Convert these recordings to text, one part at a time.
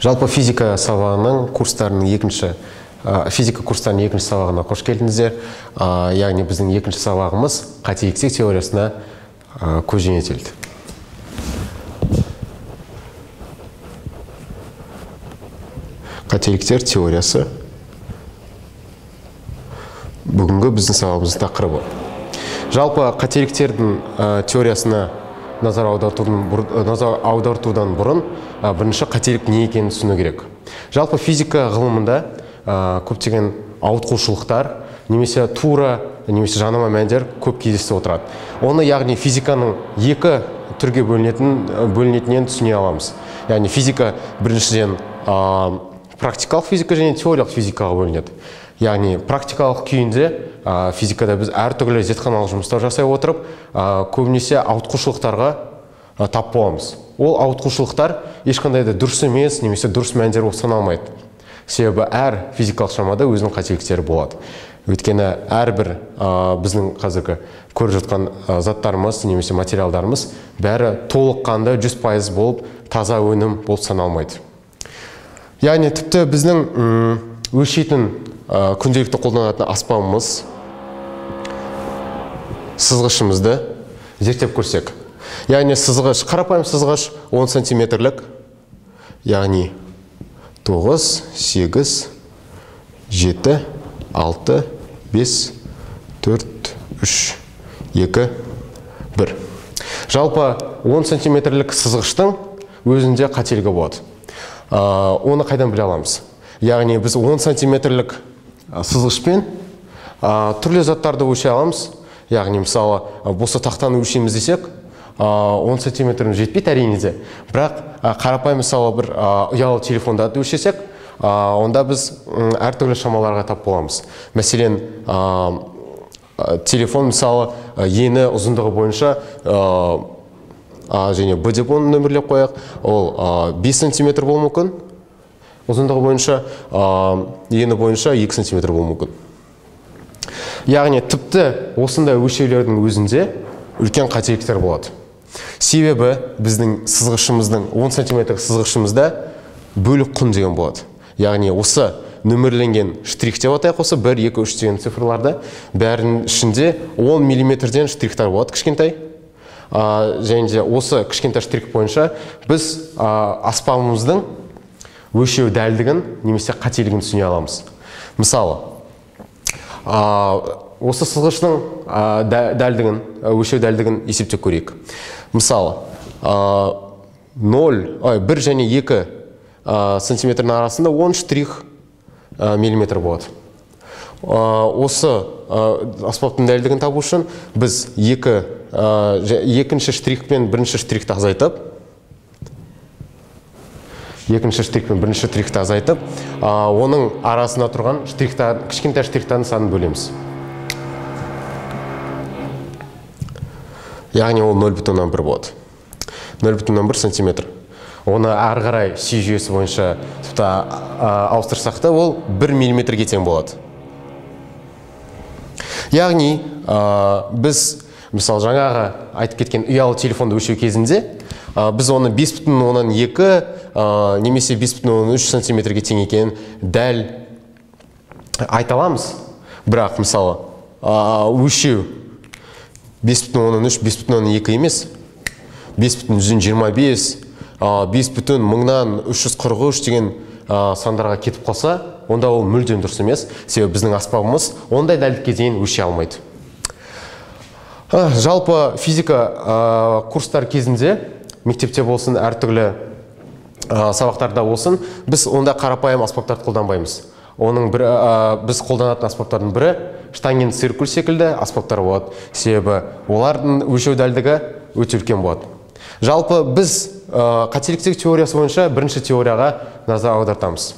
Жалпы физика сабағының курстарының екінші физика курстарының екінші сабағына қош келдіңіздер. Яғни біздің екінші сабағымыз қателіктер теориясына көз жөнелтілді. Қателіктер теориясы бүгінгі біздің сабағымыздың тақырыбы. Жалпы қателіктердің теориясына назар аудартудан бұрын бірінші қателік не екенін түсіну керек. Жалпы физика ғылымында көптеген ауытқушылықтар немесе тура немесе жанама мәндер көп кездесіп отырады. Оны яғни физиканың екі түрге бөлінетінен түсіне аламыз. Яғни физика біріншіден практикалық физика және теориялық физикаға бөлінеді. Яғни практикалық күйінде физикада біз әртүрлі зертханалық жұмыстар жасай отырып, көбінесе ауытқушылықтарға тап боламыз. Ол ауытқушылықтар ешқандай да дұрыс емес немесе дұрыс мәндер болып саналмайды. Себебі әр физикалық шамада өзінің қателіктері болады. Өйткені әрбір біздің қазіргі көріп жатқан заттарымыз немесе материалдарымыз бәрі толыққанды 100% болып таза өнім болып саналмайды. Яғни тіпті біздің өлшейтін күнделікті қолданатын аспабымыз сызғышымызды зерттеп көрсек. Яғни сызғыш, қарапайым сызғыш 10 сантиметрлік, яғни 9, 8, 7, 6, 5, 4, 3, 2, 1. Жалпы 10 сантиметрлік сызғыштың өзінде қателігі болады. Оны қайдан біле аламыз? Яғни біз 10 сантиметрлік сызғышпен түрлі заттарды өлшей аламыз. Яғни мысалы болса тақтаны өлшейміз десек, 10 сантиметріміз жетпейді әрине де. Бірақ қарапайым мысалы бір ұялы телефондарды өлшесек, онда біз әртүрлі шамаларға тап боламыз. Мәселен, телефон мысалы ені ұзындығы бойынша А және Б деп оны нөмірлеп қояйық, ол 5 сантиметр болуы мүмкін. Ұзындығы бойынша, ені бойынша 2 сантиметр болуы мүмкін. Яғни тіпті осындай өлшеулердің өзінде үлкен қателіктер болады. Себебі біздің сызғышымыздың 10 сантиметр сызғышымызда бөлік құн деген болады. Яғни осы нөмірленген штрих деп атайық, осы 1, 2, 3 деген цифрларды бәрінің ішінде 10 миллиметрден штрихтар болады кішкентай. Және де осы кішкентай штрих бойынша біз аспабымыздың өлшеу дәлдігін немесе қателігін түсіне аламыз. Мысалы, осы сызғыштың дәлдігін, өлшеу дәлдігін есептеп көрейік. Мысалы, 0, 1 және 2 сантиметрдің арасында 10 штрих миллиметр болады. Осы аспаптың дәлдігін табу үшін біз екінші штрих пен бірінші штрихті азайтып, оның арасында тұрған штрихтар, кішкентай штрихтардың санын бөлеміз. Яғни ол 0,1 болады. 0,1 сантиметр. Оны ары қарай Си жүйесі бойынша тіпті ауыстырсақ та ол 1 миллиметрге тең болады. Яғни біз мысалы жаңағы айтып кеткен ұялы телефонды өлшеу кезінде біз оны 5,2 немесе 5,3 сантиметрге тең екенін дәл айта аламыз. Бірақ мысалы өлшеу 5,3, 5,2 емес, 5,125, 5,343 деген сандарға кетіп қалса, онда ол мүлдем дұрыс емес. Себебі біздің аспабымыз ондай дәлдікке дейін өлшей алмайды. Жалпы физика курстар кезінде, мектепте болсын, әртүрлі сабақтарда болсын, біз онда қарапайым аспаптарды қолданбаймыз. Оның бірі, біз қолданатын аспаптардың бірі штангенциркуль секілді аспаптар болады. Себебі олардың өлшеу дәлдігі өте үлкен болады. Жалпы біз қателіктер теориясы бойынша бірінші теорияға назар аудартамыз.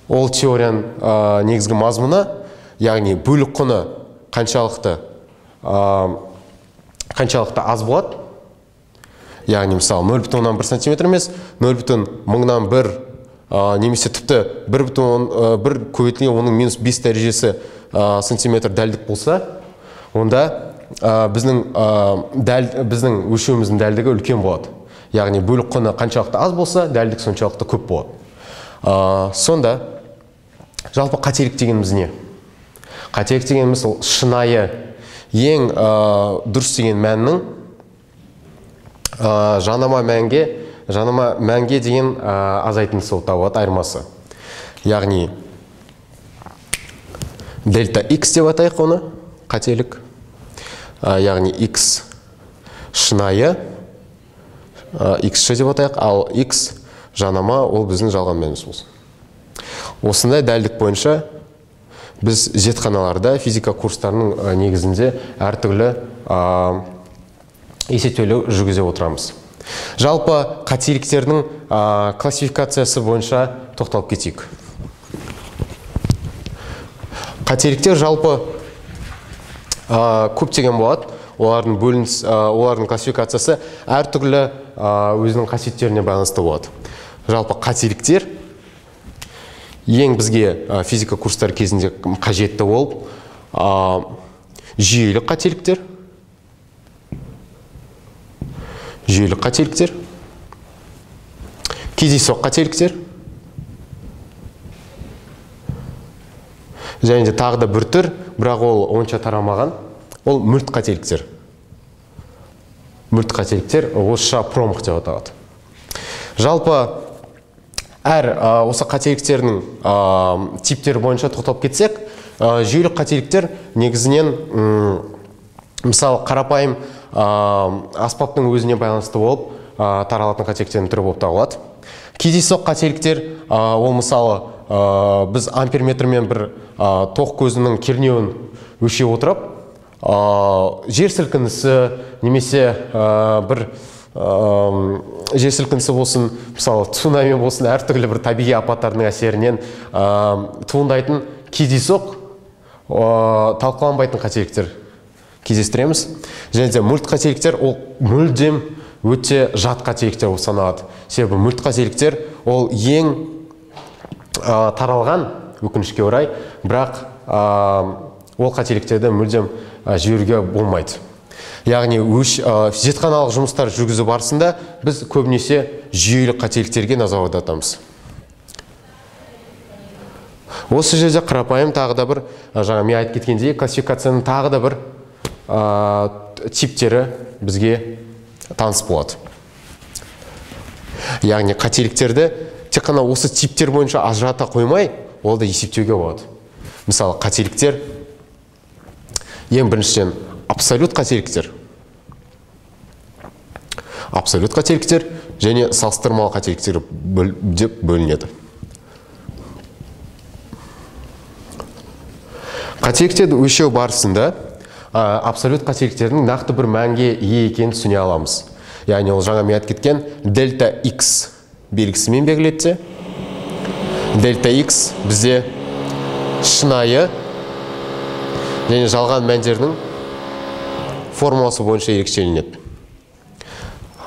Ол теорияның негізгі мазмұны, яғни бөлік құны қаншалықты аз болады. Яғни мысалы 0,1 сантиметр емес, 0,1 немесе тіпті 1,1 көбейтілген оның минус 5 дәрежесі сантиметр дәлдік болса, онда біздің өлшеуіміздің дәлдігі үлкен болады. Яғни бөлік құны қаншалықты аз болса, дәлдік соншалықты көп болады. Сонда жалпы қателік дегеніміз не? Қателік дегеніміз ол шынайы ең дұрыс деген мәннің жанама мәнге деген азайтындысы болып табылады, айырмасы. Яғни дельта x деп атайық оны, қателік. Яғни x шынайы, x ш деп атайық, ал x жанама ол біздің жалған мәніміз болсын. Осындай дәлдік бойынша біз зертханаларда физика курстарының негізінде әртүрлі есептеулер жүргізе отырамыз. Жалпы қателіктердің классификациясы бойынша тоқталып кетейік. Қателіктер жалпы көптеген болады. Олардың олардың классификациясы әртүрлі өзінің қасиеттеріне байланысты болады. Жалпы қателіктер ең бізге физика курстары кезінде қажетті болып, жүйелі қателіктер, кездейсоқ қателіктер, және де тағы да бір түр, бірақ ол онша тарамаған, ол мүлт қателіктер. Мүлт қателіктер орысша промах деп аталады. Жалпы әр осы қателіктердің типтері бойынша тоқталып кетсек, жүйелі қателіктер негізінен мысалы қарапайым аспаптың өзіне байланысты болып таралатын қателіктердің түрі болып табылады. Кездейсоқ қателіктер ол мысалы біз амперметрмен бір тоқ көзінің кернеуін өлшей отырып, жер сілкінісі немесе бір жер сілкінісі болсын, мысалы цунами болсын, әртүрлі бір табиғи апаттардың әсерінен туындайтын кездейсоқ талқыланбайтын қателіктер кездестіреміз. Және де мүлт қателіктер ол мүлдем өте жат қателіктер болып саналады. Себебі мүлт қателіктер ол ең таралған, өкінішке орай, бірақ ол қателіктерді мүлдем жіберуге болмайды. Яғни зертханалық жұмыстар жүргізу барысында біз көбінесе жүйелі қателіктерге назар аудартамыз. Осы жерде қарапайым тағы да бір, жаңа мен айтып кеткендей, классификацияның тағы да бір типтері бізге таныс болады. Яғни қателіктерді тек қана осы типтер бойынша ажырата қоймай, ол да есептеуге болады. Мысалы, қателіктер ең біріншіден абсолют қателіктер. Абсолют қателіктер және салыстырмалы қателіктер деп бөлінеді. Қателіктерді өлшеу барысында абсолют қателіктердің нақты бір мәнге ие екенін түсіне аламыз. Яғни ол жаңа мен айтып кеткен дельта x белгісімен белгіледі. Дельта x бізде шынайы және жалған мәндердің формуласы бойынша ерекшеленеді.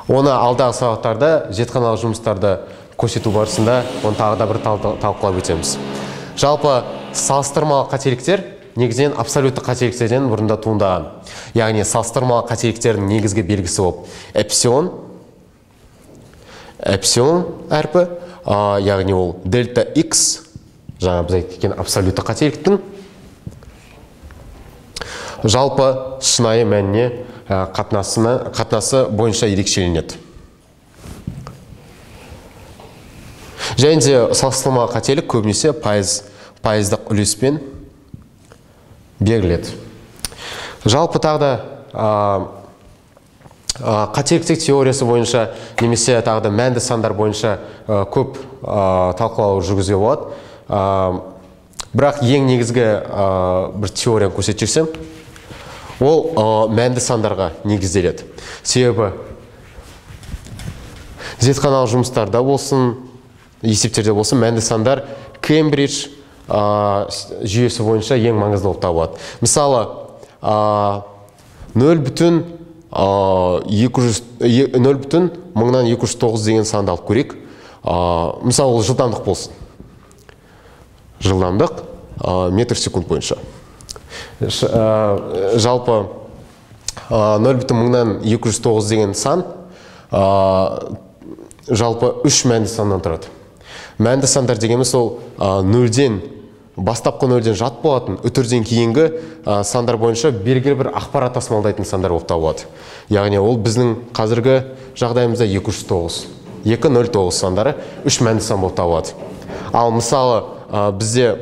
Оны алдағы сабақтарда, зертханалық жұмыстарды көрсету барысында оны тағы да бір талқылап өтеміз. Жалпы салыстырмалы қателіктер негізінен абсолютті қателіктерден бұрында туындаған. Яғни салыстырмалы қателіктердің негізгі белгісі болып эпсилон әрпі, яғни ол дельта x, жаңа біз айтып кеткен абсолютті қателіктің жалпы шынайы мәніне қатынасы бойынша ерекшеленеді. Және де салыстырмалы қателік көбінесе пайыздық үлеспен беріледі. Жалпы тағы да қателіктер теориясы бойынша немесе тағы да мәнді сандар бойынша көп талқылау жүргізуге болады. Бірақ ең негізгі бір теорияны көрсетіп жіберсем, ол мәнді сандарға негізделеді. Себебі зертханалық жұмыстарда болсын, есептерде болсын, мәнді сандар Кембридж жүйесі бойынша ең маңызды болып табылады. Мысалы, 0,209 деген санды алып көрейік. Мысалы, ол жылдамдық болсын. Жылдамдық метр секунд бойынша. Жалпы 0,209 деген сан жалпы 3 мәнді саннан тұрады. Мәнді сандар дегеніміз ол нөлден, бастапқы нөлден жат болатын, үтірден кейінгі сандар бойынша белгілі бір ақпарат тасымалдайтын сандар болып табылады. Яғни ол біздің қазіргі жағдайымызда 209, 209 сандары 3 мәнді сан болып табылады. Ал мысалы бізде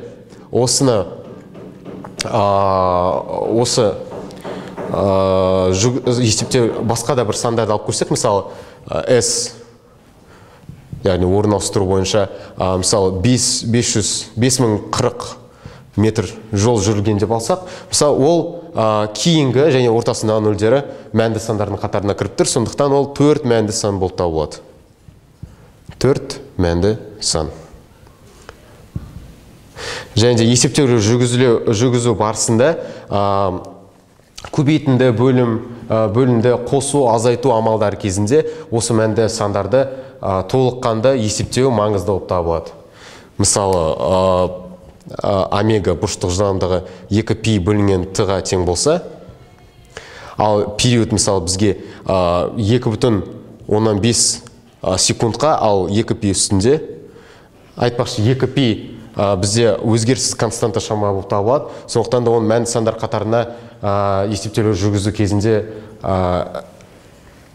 осыны осы есептеу басқа да бір сандарды алып көрсек, мысалы S, яғни орын ауыстыру бойынша, мысалы 5040 метр жол жүрілген деп алсақ, мысалы ол кейінгі және ортасындағы нөлдері мәнді сандардың қатарына кіріп тұр, сондықтан ол 4 мәнді сан болып табылады. 4 мәнді сан. Және де есептеулер жүргізу барысында көбейтінді, бөлімді, қосу, азайту амалдары кезінде осы мәнді сандарды толыққанды есептеу маңызды болып табылады. Мысалы, омега бұрыштық жылдамдығы 2 пи бөлінген т-ға тең болса, ал период мысалы бізге 2,5 секундқа, ал 2 пи үстінде, айтпақшы 2 пи бізде өзгеріссіз константа шама болып табылады, сондықтан да оның мәнді сандар қатарына есептеулер жүргізу кезінде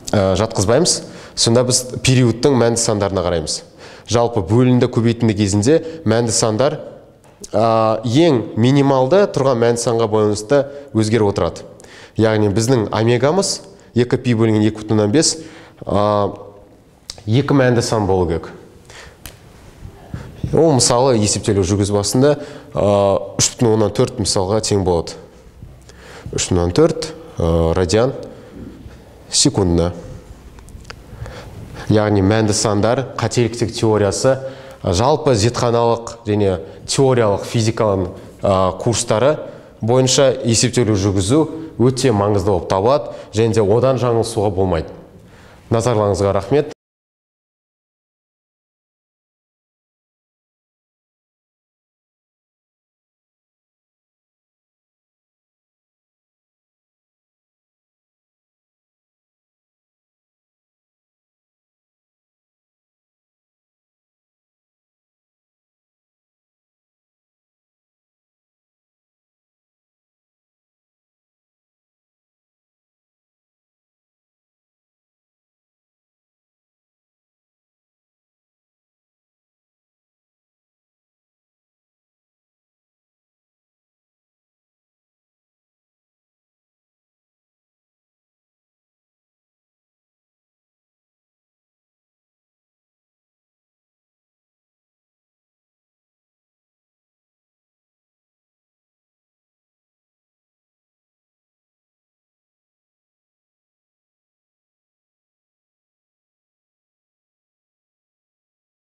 жатқызбаймыз. Сонда біз периодтың мәнді сандарына қараймыз. Жалпы бөлінді көбейтінді кезінде мәнді сандар ең минималды тұрған мәнді санға байланысты өзгеріп отырады. Яғни біздің омегамыз 2 пи бөлінген 2,5 2 мәнді сан болу керек. Ол мысалы есептеулер жүргізу барысында 3,4 мысалға тең болады. 3,4 радиан секундына. Яғни мәнді сандар қателіктер теориясы жалпы зертханалық және теориялық физиканың курстары бойынша есептеулер жүргізу өте маңызды болып табылады және де одан жаңылысуға болмайды. Назарларыңызға рахмет.